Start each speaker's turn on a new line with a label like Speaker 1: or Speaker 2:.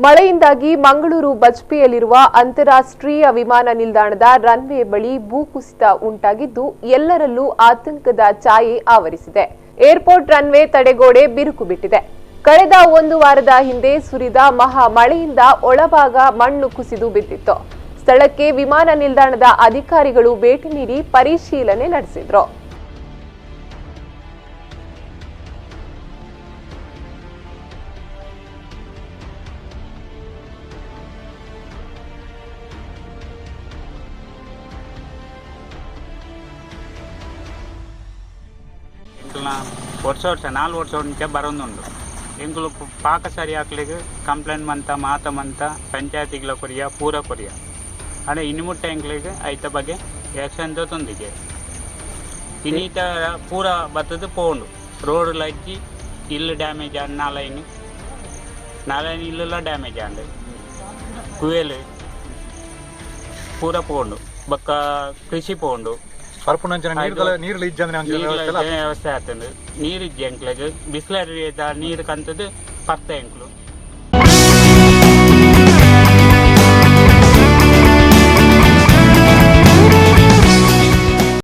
Speaker 1: ಮಳೆಯಿಂದಾಗಿ ಮಂಗಳೂರು ಬಜ್ಪೆಯಲ್ಲಿರುವ ಅಂತಾರಾಷ್ಟ್ರೀಯ ವಿಮಾನ ನಿಲ್ದಾಣದ ರನ್ವೇ ಬಳಿ ಭೂಕುಸಿತ ಉಂಟಾಗಿದ್ದು ಎಲ್ಲರಲ್ಲೂ ಆತಂಕದ ಛಾಯೆ ಆವರಿಸಿದೆ. ಏರ್ಪೋರ್ಟ್ ರನ್ವೇ ತಡೆಗೋಡೆ ಬಿರುಕು ಬಿಟ್ಟಿದೆ. ಕಳೆದ ಒಂದು ವಾರದ ಹಿಂದೆ ಸುರಿದ ಮಹಾ ಮಳೆಯಿಂದ ಒಳಭಾಗ ಮಣ್ಣು ಕುಸಿದು ಬಿದ್ದಿತ್ತು. ಸ್ಥಳಕ್ಕೆ ವಿಮಾನ ನಿಲ್ದಾಣದ ಅಧಿಕಾರಿಗಳು ಭೇಟಿ ನೀಡಿ ಪರಿಶೀಲನೆ ನಡೆಸಿದ್ರು.
Speaker 2: ವರ್ಷ ವರ್ಷ 4 ವರ್ಷ ಮುಂಚೆ ಬರೋದುಂಡು. ಎಂಕುಲು ಪಾಕ ಸರಿ ಹಾಕ್ಲಿಕ್ಕೆ ಕಂಪ್ಲೇಂಟ್ ಮಂತ ಮಾತ ಮಂತ ಪಂಚಾಯತಿಗಳ ಕೊರಿಯ ಪೂರ ಕೊರಿಯ ಅಡೆ ಇನ್ನು ಮುಟ್ಟ ಎಂಕ್ಲಿಗೆ ಐತ ಬಗ್ಗೆ ಆ್ಯಕ್ಷನ್ ತೊಂದಿಗೆ ಇನ್ನೀತ ಪೂರ ಬತ್ತದು ಪೋಂಡು ರೋಡ್ ಲಜ್ಜಿ ಇಲ್ಲು ಡ್ಯಾಮೇಜ್ ಆಂಡ್ ನಾಲೈನ್ ನಾಲೈನ್ ಇಲ್ಲೆಲ್ಲ ಡ್ಯಾಮೇಜ್ ಆಂಡ್ ಕುವೇಲು ಪೂರ ಪೋಂಡು ಬೊಕ್ಕ ಕೃಷಿ ಪೋಂಡು ವ್ಯವಸ್ಥೆ ಆಗ್ತದೆ. ನೀರು ಇಜ್ಜಿ ಎಂಕ್ಲೆಗ್ ಬಿಸಿಲರಿ ನೀರು ಕಂತದ್ದು ಪರ್ತ ಎಂಕ್ಲು.